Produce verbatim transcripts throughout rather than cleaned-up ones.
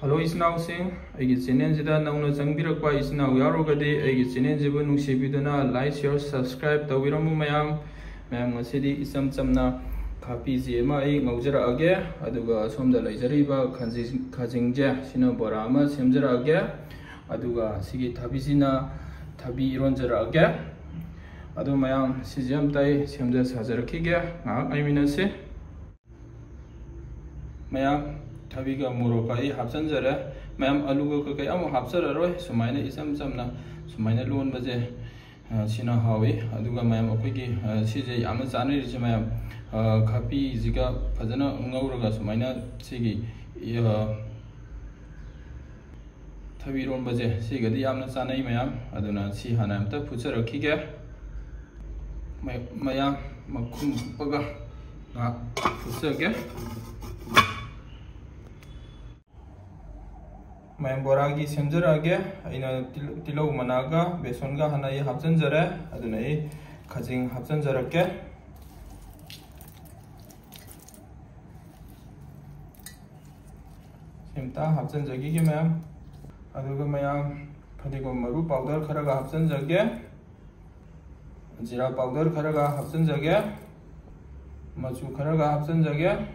Hello ꯏꯆꯤꯟ ꯏꯅꯥꯎꯁꯤꯡ, ꯑꯩꯒꯤ ꯆꯦꯅꯦꯜꯁꯤꯗ ꯅꯧꯅ ꯆꯪꯕꯤꯔꯛꯄ ꯏꯆꯤꯟ ꯏꯅꯥꯎ ꯌꯥꯎꯔꯒꯗꯤ ꯑꯩꯒꯤ ꯆꯦꯅꯦꯜꯁꯤꯕꯨ ꯅꯨꯡꯁꯤꯕꯤꯗꯨꯅ like, share, subscribe ꯇꯧꯕꯤꯔꯝꯃꯨ ꯃꯌꯥꯝ꯫ ꯃꯌꯥꯝ, ꯉꯁꯤꯗꯤ ꯏꯆꯝ ꯆꯝꯅ ꯈꯥꯄꯤꯁꯤ ꯑꯃ ꯑꯩ ꯉꯧꯖꯔꯛꯑꯒꯦ, ꯑꯗꯨꯒ ꯁꯣꯝꯗ ꯂꯩꯖꯔꯤꯕ ꯈꯥꯖꯤꯡ-, ꯈꯥꯖꯤꯡꯁꯦ ꯁꯤꯅ ꯕꯣꯔꯥ ꯑꯃ ꯁꯦꯝꯖꯔꯛꯑꯒꯦ, ꯑꯗꯨꯒ ꯁꯤꯒꯤ ꯊꯕꯤꯁꯤꯅ ꯊꯕꯤ ꯏꯔꯣꯟꯖꯔꯛꯑꯒꯦ꯫ ꯑꯗꯨ ꯃꯌꯥꯝ, ꯁꯤꯁꯦ ꯑꯝꯇ ꯑꯩ ꯁꯦꯝꯖ ꯁꯥꯖꯔꯛꯈꯤꯒꯦ, ꯉꯥꯏꯍꯥꯛ ꯉꯥꯏꯃꯤꯟꯅꯁꯤ꯫ ꯃꯌꯥꯝ, ꯊꯕꯤꯒ ꯃꯣꯔꯣꯛꯀ ꯑꯩ ꯍꯥꯞꯆꯤꯟꯖꯔꯦ꯫ ꯃꯌꯥꯝ, ꯑꯂꯨꯒ ꯀꯩꯀꯩ ꯑꯃꯨꯛ ꯍꯥꯞꯆꯔꯔꯣꯏ꯫ ꯁꯨꯃꯥꯏꯅ ꯏꯆꯝ ꯆꯝꯅ ꯁꯨꯃꯥꯏꯅ ꯂꯣꯟꯕꯁꯦ, ꯑ, ꯁꯤꯅ ꯍꯥꯎꯏ꯫ ꯑꯗꯨꯒ ꯃꯌꯥꯝ, ꯑꯩꯈꯣꯏꯒꯤ, ꯑ, ꯁꯤꯁꯦ ꯌꯥꯝꯅ ꯆꯥꯅꯔꯤꯁꯦ ꯃꯌꯥꯝ, ꯑ, ꯈꯥꯄꯤꯁꯤꯒ ꯐꯖꯅ ꯉꯧꯔꯒ ꯁꯨꯃꯥꯏꯅ ꯁꯤꯒꯤ, ꯑ, ꯊꯕꯤ ꯏꯔꯣꯟꯕꯁꯦ ꯁꯤꯒꯗꯤ ꯌꯥꯝꯅ ꯆꯥꯅꯩ ꯃꯌꯥꯝ꯫ ꯑꯗꯨꯅ ꯁꯤ ꯍꯥꯟꯅ ꯑꯝꯇ ꯐꯨꯠꯆꯔꯛꯈꯤꯒꯦ꯫ ꯃ-, ꯃꯌꯥꯝ, ꯃꯈꯨꯝ ꯀꯨꯞꯄꯒ ꯉꯥꯏꯍꯥꯛ ꯐꯨꯠꯆꯒꯦ꯫ ꯃꯌꯥꯝ, ꯕꯣꯔꯥꯒꯤ ꯁꯦꯝꯖꯔꯛꯑꯒꯦ꯫ ꯑꯩꯅ ꯇꯤꯜ-, ꯇꯤꯜꯍꯧ ꯃꯅꯥꯒ ꯕꯦꯁꯣꯟꯒ ꯍꯥꯟꯅ ꯑꯩ ꯍꯥꯞꯆꯤꯟꯖꯔꯦ꯫ ꯑꯗꯨꯅ ꯑꯩ ꯈꯥꯖꯤꯡ ꯍꯥꯞꯆꯤꯟꯖꯔꯛꯀꯦ꯫ ꯁꯤ ꯑꯝꯇ ꯍꯥꯞꯆꯤꯟꯖꯈꯤꯒꯦ ꯃꯌꯥꯝ꯫ ꯑꯗꯨꯒ ꯃꯌꯥꯝ, ꯐꯗꯤꯒꯣꯝ ꯃꯔꯨ powder ꯈꯔꯒ ꯍꯥꯞꯆꯤꯟꯖꯒꯦ, ꯖꯤꯔꯥ powder ꯈꯔꯒ ꯍꯥꯞꯆꯤꯟꯖꯒꯦ, ꯃꯆꯨ ꯈꯔꯒ ꯍꯥꯞꯆꯤꯟꯖꯒꯦ,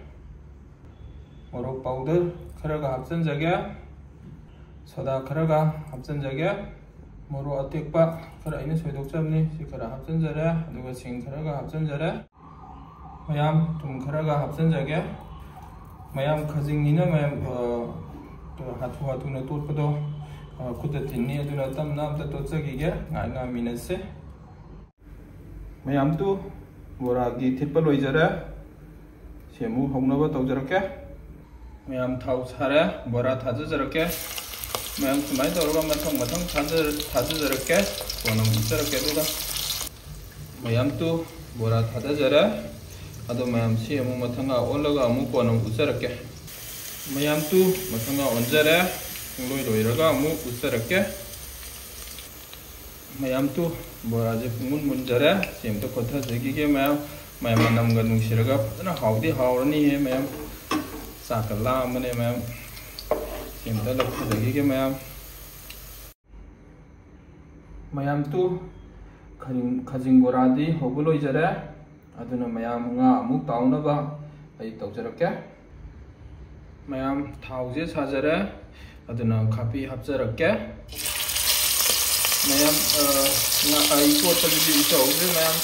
ꯃꯣꯔꯣꯛ powder ꯈꯔꯒ ꯍꯥꯞꯆꯤꯟꯖꯒꯦ, ꯁꯣꯗꯥ ꯈꯔꯒ ꯍꯥꯞꯆꯤꯟꯖꯒꯦ, ꯃꯣꯔꯣꯛ ꯑꯇꯦꯛꯄ ꯈꯔ ꯑꯩꯅ ꯁꯣꯏꯗꯣꯛꯆꯕꯅꯤ, ꯁꯤ ꯈꯔ ꯍꯥꯞꯆꯤꯟꯖꯔꯦ, ꯑꯗꯨꯒ ꯁꯤꯡ ꯈꯔꯒ ꯍꯥꯞꯆꯤꯟꯖꯔꯦ꯫ ꯃꯌꯥꯝ, ꯊꯨꯝ ꯈꯔꯒ ꯍꯥꯞꯆꯤꯟꯖꯒꯦ꯫ ꯃꯌꯥꯝ, ꯈꯥꯖꯤꯡꯅꯤꯅ ꯃꯌꯥꯝ, ꯑ, ꯍꯥꯊꯨ ꯍꯥꯊꯨꯅ ꯇꯣꯠꯄꯗꯣ, ꯑ, ꯈꯨꯠꯇ ꯊꯤꯟꯅꯤ, ꯑꯗꯨꯅ ꯇꯞꯅ ꯑꯝꯇ ꯇꯣꯠꯆꯈꯤꯒꯦ, ꯉꯥꯏ ꯉꯥꯏꯃꯤꯟꯅꯁꯦ꯫ ꯃꯌꯥꯝ, ꯇꯨ ꯕꯣꯔꯥꯒꯤ ꯊꯤꯠꯄ ꯂꯣꯏꯖꯔꯦ꯫ ꯁꯤ ꯑꯃꯨꯛ ꯍꯧꯅꯕ ꯇꯧꯖꯔꯛꯀꯦ꯫ ꯃꯌꯥꯝ, ꯊꯥꯎ ꯁꯥꯔꯦ, ꯕꯣꯔꯥ ꯊꯥꯗꯖꯔꯛꯀꯦ꯫ ꯃꯌꯥꯝ, ꯁꯨꯃꯥꯏꯅ ꯇꯧꯔꯒ ꯃꯊꯪ ꯃꯊꯪ ꯊꯥꯗ-, ꯊꯥꯗꯖꯔꯛꯀꯦ꯫ ꯀꯣꯟꯅ ꯑꯃꯨꯛ ꯎꯠꯆꯔꯛꯀꯦ꯫ ꯑꯗꯨꯒ ꯃꯌꯥꯝ, ꯇꯨ ꯕꯣꯔꯥ ꯊꯥꯗꯖꯔꯦ꯫ ꯑꯗꯣ ꯃꯌꯥꯝ, ꯁꯤ ꯑꯃꯨꯛ ꯃꯊꯪꯒ ꯑꯣꯜꯂꯒ ꯑꯃꯨꯛ ꯀꯣꯟꯅ ꯑꯃꯨꯛ ꯎꯠꯆꯔꯛꯀꯦ꯫ ꯃꯌꯥꯝ, ꯇꯨ ꯃꯊꯪꯒ ꯑꯣꯟꯖꯔꯦ꯫ ꯄꯨꯡꯂꯣꯏ ꯂꯣꯏꯔꯒ ꯑꯃꯨꯛ ꯎꯠꯆꯔꯛꯀꯦ꯫ ꯃꯌꯥꯝ, ꯇꯨ ꯕꯣꯔꯥꯁꯦ ꯄꯨꯡꯃꯨꯟ ꯃꯨꯟꯖꯔꯦ꯫ ꯁꯤ ꯑꯝꯇ ꯈꯣꯠꯊꯖꯈꯤꯒꯦ ꯃꯌꯥꯝ꯫ ꯃꯌꯥꯝ, ꯃꯅꯝꯒ ꯅꯨꯡꯁꯤꯔꯒ ꯐꯖꯅ ꯍꯥꯎꯗꯤ ꯍꯥꯎꯔꯅꯤꯍꯦ ꯃꯌꯥꯝ꯫ ꯆꯥꯛꯀ ꯂꯥꯝꯕꯅꯦ ꯃꯌꯥꯝ꯫ ꯁꯤ ꯑꯝꯇ ꯂꯧꯊꯖꯈꯤꯒꯦ ꯃꯌꯥꯝ꯫ ꯃꯌꯥꯝ ꯇꯨ, ꯈꯖꯤꯡ, ꯈꯖꯤꯡ ꯕꯣꯔꯥꯗꯤ ꯍꯧꯕ ꯂꯣꯏꯖꯔꯦ꯫ ꯑꯗꯨꯅ ꯃꯌꯥꯝ ꯉꯥ ꯑꯃꯨꯛ ꯇꯥꯎꯅꯕ ꯑꯩ ꯇꯧꯖꯔꯛꯀꯦ꯫ ꯃꯌꯥꯝ ꯊꯥꯎꯁꯦ ꯁꯥꯖꯔꯦ꯫ ꯑꯗꯨꯅ ꯈꯥꯄꯤ ꯍꯥꯞꯆꯔꯛꯀꯦ꯫ ꯃꯌꯥꯝ, ꯑ, ꯉꯥ-, ꯑ, ꯏꯇꯣꯠꯄꯗꯨꯗꯤ ꯏꯇꯧꯍꯧꯗ꯭ꯔꯦ ꯃꯌꯥꯝ꯫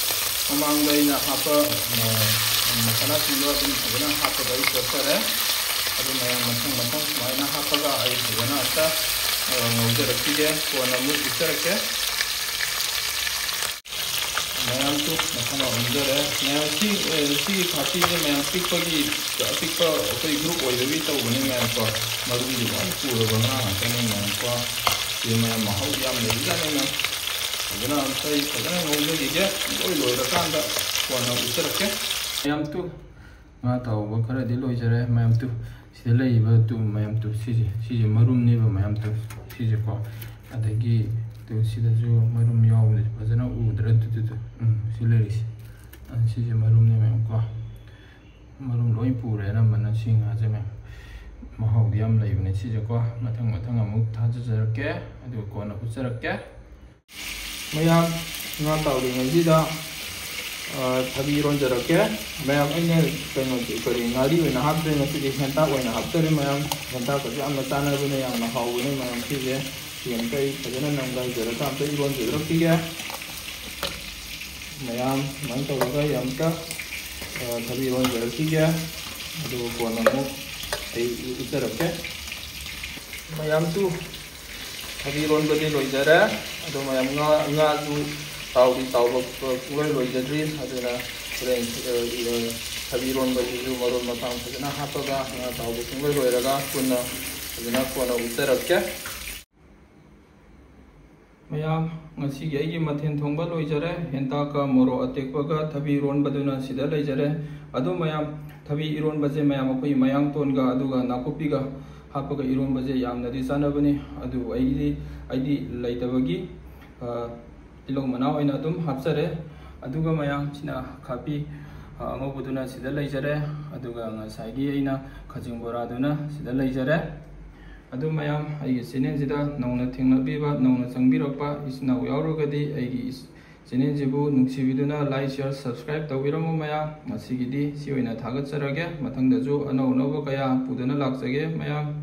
ꯃꯃꯥꯡꯗ ꯑꯩꯅ ꯍꯥꯞꯄ, ꯑ, ꯃꯁꯥꯂꯥꯁꯤꯡꯗꯣ ꯑꯗꯨꯝ ꯐꯖꯅ ꯍꯥꯞꯄꯒ ꯑꯩ ꯇꯣꯠꯆꯔꯦ꯫ ꯑꯗꯨ ꯃꯌꯥꯝ ꯃꯊꯪ ꯃꯊꯪ ꯁꯨꯃꯥꯏꯅ ꯍꯥꯞꯄꯒ ꯑꯩ ꯐꯖꯅ ꯑꯝꯇ, ꯑ, ꯉꯧꯖꯔꯛꯈꯤꯒꯦ꯫ ꯀꯣꯟꯅ ꯑꯃꯨꯛ ꯎꯠꯆꯔꯛꯀꯦ꯫ ꯃꯌꯥꯝꯁꯨ ꯃꯊꯪ ꯑꯣꯟꯖꯔꯦ꯫ ꯃꯌꯥꯝ ꯁꯤ, ꯑꯦ, ꯁꯤꯒꯤ ꯈꯥꯄꯤꯁꯦ ꯃꯌꯥꯝ ꯄꯤꯛꯄꯒꯤ, ꯑꯄꯤꯛꯄ ꯑꯩꯈꯣꯏ group ꯑꯣꯏꯕꯒꯤ ꯇꯧꯕꯅꯦ ꯃꯌꯥꯝꯀꯣ꯫ ꯃꯔꯨꯝꯗꯤ ꯂꯣꯏ ꯄꯨꯔꯕ ꯉꯥ ꯉꯥꯛꯇꯅꯦ ꯃꯌꯥꯝꯀꯣ꯫ ꯁꯤ ꯃꯌꯥꯝ ꯃꯍꯥꯎ ꯌꯥꯝ ꯂꯩꯕꯖꯥꯠꯅꯦ ꯃꯌꯥꯝ꯫ ꯐꯖꯅ ꯑꯝꯇ ꯑꯩ ꯐꯖꯅ ꯉꯧꯖꯈꯤꯒꯦ꯫ ꯂꯣꯏ ꯂꯣꯏꯔꯀꯥꯟꯗ ꯀꯣꯟꯅ ꯎꯠꯆꯔꯛꯀꯦ꯫ ꯃꯌꯥꯝ ꯇꯨ꯫ ꯉꯥ ꯇꯥꯎꯕ ꯈꯔꯗꯤ ꯂꯣꯏꯖꯔꯦ ꯃꯌꯥꯝ ꯇꯨ꯫ ꯁꯤꯗ ꯂꯩꯔꯤꯕ ꯇꯨ ꯃꯌꯥꯝ ꯇꯨ ꯁꯤꯁꯦ, ꯁꯤꯁꯦ ꯃꯔꯨꯝꯅꯦꯕ ꯃꯌꯥꯝ ꯇꯨ ꯁꯤꯁꯦꯀꯣ꯫ ꯑꯗꯒꯤ ꯇꯨ ꯁꯤꯗꯁꯨ ꯃꯔꯨꯝ ꯌꯥꯎꯕꯁꯦ ꯐꯖꯅ ꯎꯗ꯭ꯔꯦ꯫ Two, two, two. ꯎꯝ, ꯁꯤ ꯂꯩꯔꯤꯁꯦ꯫ ꯑ, ꯁꯤꯁꯦ ꯃꯔꯨꯝꯅꯦ ꯃꯌꯥꯝ ꯀꯣ꯫ ꯃꯔꯨꯝ ꯂꯣꯏ ꯄꯨꯔꯦ ꯑꯅꯝꯕꯅ ꯁꯤ ꯉꯥꯁꯦ ꯃꯌꯥꯝ꯫ ꯃꯍꯥꯎꯗꯤ ꯌꯥꯝ ꯂꯩꯕꯅꯦ ꯁꯤꯁꯦꯀꯣ꯫ ꯃꯊꯪ ꯃꯊꯪ ꯑꯃꯨꯛ ꯊꯥꯖꯖꯔꯛꯀꯦ, ꯑꯗꯨꯒ ꯀꯣꯟꯅ ꯎꯠꯆꯔꯛꯀꯦ꯫ ꯃꯌꯥꯝ, ꯉꯥ ꯇꯥꯎꯔꯤꯉꯩꯁꯤꯗ, ꯑ, ꯊꯕꯤ ꯏꯔꯣꯟꯖꯔꯛꯀꯦ꯫ ꯃꯌꯥꯝ, ꯑꯩꯅ ꯀꯩꯅꯣ, ꯀꯔꯤ, ꯉꯥꯔꯤ ꯑꯣꯏꯅ ꯍꯥꯞꯇ꯭ꯔꯦ ꯉꯁꯤꯗꯤ, ꯍꯦꯟꯇꯥꯛ ꯑꯣꯏꯅ ꯍꯥꯞꯆꯔꯦ ꯃꯌꯥꯝ꯫ ꯍꯦꯟꯇꯥꯛꯀꯁꯨ ꯌꯥꯝꯅ ꯆꯥꯟꯅꯕꯅꯦ, ꯌꯥꯝꯅ ꯍꯥꯎꯕꯅꯦ ꯃꯌꯥꯝ ꯁꯤꯁꯦ꯫ ꯁꯤ ꯑꯝꯇ ꯑꯩ ꯐꯖꯅ ꯅꯝꯒꯥꯏꯖꯔꯒ ꯑꯝꯇ ꯏꯔꯣꯟꯖꯔꯛꯈꯤꯒꯦ꯫ ꯃꯌꯥꯝ, ꯁꯨꯃꯥꯏꯅ ꯇꯧꯔꯒ ꯑꯩ ꯑꯝꯇ, ꯑ, ꯊꯕꯤ ꯏꯔꯣꯟꯖꯔꯛꯈꯤꯒꯦ꯫ ꯑꯗꯨꯒ ꯀꯣꯟꯅ ꯑꯃꯨꯛ ꯑꯩ ꯎꯠꯆꯔꯛꯀꯦ꯫ ꯃꯌꯥꯝꯁꯨ ꯊꯕꯤ ꯏꯔꯣꯟꯕꯗꯤ ꯂꯣꯏꯖꯔꯦ꯫ ꯑꯗꯣ ꯃꯌꯥꯝ ꯉꯥ, ꯉꯥꯁꯨ ꯇꯥꯎꯗꯤ ꯇꯥꯎꯕ ꯄꯨꯡꯂꯣꯏ ꯂꯣꯏꯖꯗ꯭ꯔꯤ꯫ ꯑꯗꯨꯅ ꯍꯣꯔꯦꯟ, ꯑ, ꯑ, ꯊꯕꯤ ꯏꯔꯣꯟꯕꯁꯤꯁꯨ ꯃꯔꯣꯏ ꯃꯄꯥꯡ ꯐꯖꯅ ꯍꯥꯞꯄꯒ ꯉꯥ ꯇꯥꯎꯕ ꯄꯨꯡꯂꯣꯏ ꯂꯣꯏꯔꯒ ꯄꯨꯟꯅ ꯐꯖꯅ ꯀꯣꯟꯅ ꯎꯠꯆꯔꯛꯀꯦ꯫ ꯃꯌꯥꯝ, ꯉꯁꯤꯒꯤ ꯑꯩꯒꯤ ꯃꯊꯦꯜ ꯊꯣꯡꯕ ꯂꯣꯏꯖꯔꯦ꯫ ꯍꯦꯟꯇꯥꯛꯀ ꯃꯣꯔꯣꯛ ꯑꯇꯦꯛꯄꯒ ꯊꯕꯤ ꯏꯔꯣꯟꯕꯗꯨꯅ ꯁꯤꯗ ꯂꯩꯖꯔꯦ꯫ ꯑꯗꯨ ꯃꯌꯥꯝ, ꯊꯕꯤ ꯏꯔꯣꯟꯕꯁꯦ ꯃꯌꯥꯝ ꯑꯩꯈꯣꯏ ꯃꯌꯥꯡꯇꯣꯟꯒ ꯑꯗꯨꯒ ꯅꯥꯀꯨꯞꯄꯤꯒ ꯍꯥꯞꯄꯒ ꯏꯔꯣꯟꯕꯁꯦ ꯌꯥꯝꯅꯗꯤ ꯆꯥꯅꯕꯅꯤ꯫ ꯑꯗꯨꯕꯨ ꯑꯩꯗꯤ, ꯑꯩꯗꯤ ꯂꯩꯇꯕꯒꯤ, ꯑ, ꯇꯤꯜꯍꯧ ꯃꯅꯥ ꯑꯣꯏꯅ ꯑꯗꯨꯝ ꯍꯥꯞꯆꯔꯦ꯫ ꯑꯗꯨꯒ ꯃꯌꯥꯝꯁꯤꯅ ꯈꯥꯄꯤ, ꯑ, ꯑꯉꯧꯕꯗꯨꯅ ꯁꯤꯗ ꯂꯩꯖꯔꯦ꯫ ꯑꯗꯨꯒ ꯉꯁꯥꯏꯒꯤ ꯑꯩꯅ ꯈꯖꯤꯡ ꯕꯣꯔꯥꯗꯨꯅ ꯁꯤꯗ ꯂꯩꯖꯔꯦ꯫ ꯑꯗꯨ ꯃꯌꯥꯝ, ꯑꯩꯒꯤ ꯆꯦꯅꯦꯜꯁꯤꯗ ꯅꯧꯅ ꯊꯦꯡꯅꯕꯤꯕ, ꯅꯧꯅ ꯆꯪꯕꯤꯔꯛꯄ ꯏꯆꯤꯟ ꯏꯅꯥꯎ ꯌꯥꯎꯔꯒꯗꯤ ꯑꯩꯒꯤ ꯏꯁ- ꯆꯦꯅꯦꯜꯁꯤꯕꯨ ꯅꯨꯡꯁꯤꯕꯤꯗꯨꯅ like, share, subscribe ꯇꯧꯕꯤꯔꯝꯃꯨ ꯃꯌꯥꯝ꯫ ꯉꯁꯤꯒꯤꯗꯤ ꯁꯤ ꯑꯣꯏꯅ ꯊꯥꯒꯠꯆꯔꯒꯦ꯫ ꯃꯊꯪꯗꯁꯨ ꯑꯅꯧ ꯑꯅꯧꯕ ꯀꯌꯥ ꯄꯨꯗꯨꯅ ꯂꯥꯛꯆꯒꯦ ꯃꯌꯥꯝ꯫